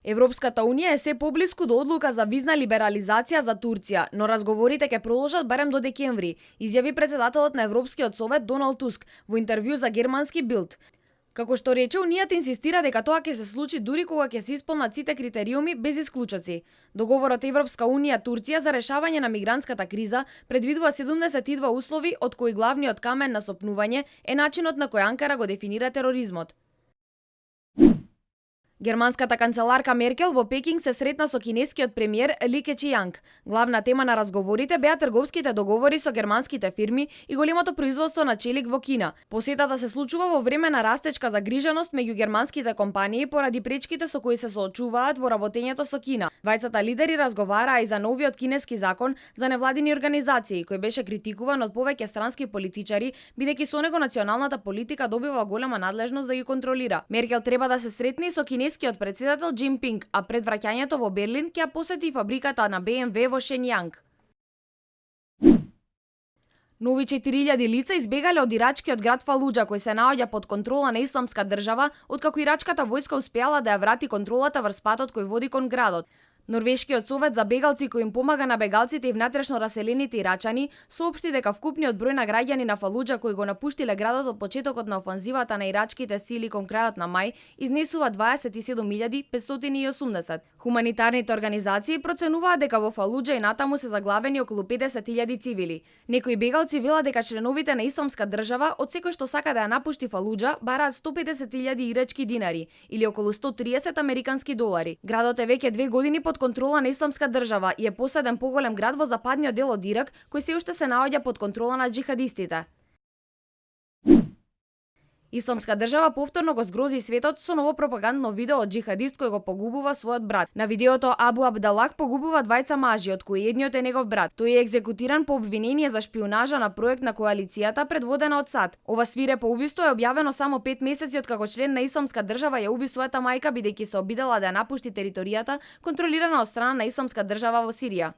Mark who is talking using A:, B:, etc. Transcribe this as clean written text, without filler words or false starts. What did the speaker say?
A: Европската унија е се поблиску до одлука за визна либерализација за Турција, но разговорите ќе продолжат барем до декември, изјави претседателот на Европскиот совет Доналд Туск во интервју за германски Билд. Како што рече, унијата инсистира дека тоа ќе се случи дури кога ќе се исполнат сите критериуми без исклучоци. Договорот Европска унија Турција за решавање на мигрантската криза предвидува 72 услови, од кои главниот камен на сопнување е начинот на кој Анкара го дефинира тероризмот. Германската канцеларка Меркел во Пекинг се сретна со кинескиот премиер Ли Кечијанг. Главна тема на разговорите беа трговските договори со германските фирми и големото производство на челик во Кина. Посетата се случува во време на растечка загриженост меѓу германските компании поради пречките со кои се соочуваат во работењето со Кина. Двајцата лидери разговараа и за новиот кинески закон за невладини организации, кој беше критикуван од повеќе странски политичари, бидејќи со него националната политика добива голема надлежност да ги контролира. Меркел треба да се сретне и со кинескиот председател Џин Пинг, а пред враќањето во Берлин ќе посети фабриката на BMW во Шенјанг. Нови 4000 лица избегале од ирачкиот град Фалуџа, кој се наоѓа под контрола на Исламска држава, откако ирачката војска успеала да ја врати контролата врз патот кој води кон градот. Норвешкиот совет за бегалци кој им помага на бегалците и внатрешно раселените ирачани соопшти дека вкупниот број на граѓани на Фалуџа кои го напуштиле градот од почетокот на офанзивата на ирачките сили кон крајот на мај изнесува 27.580. Хуманитарните организации проценуваат дека во Фалуџа и натаму се заглавени околу 50.000 цивили. Некои бегалци велат дека членовите на Исламска држава од секој што сака да ја напушти Фалуџа бараат 150.000 ирачки динари или околу 130 американски долари. Градот е веќе 2 години под контрола на Исламска држава и е последен поголем град во западниот дел од Ирак, кој се уште се наоѓа под контрола на џихадистите. Исламска држава повторно го згрози светот со ново пропагандно видео од џихадист кој го погубува својот брат. На видеото Абу Абдалах погубува двајца мажи, од кои едниот е негов брат. Тој е екзекутиран по обвинение за шпионажа на проект на коалицијата предводена од САД. Ова свирепо убиство е објавено само 5 месеци откако член на Исламска држава ја уби својата мајка бидејќи се обидела да ја напушти територијата контролирана од страна на Исламска држава во Сирија.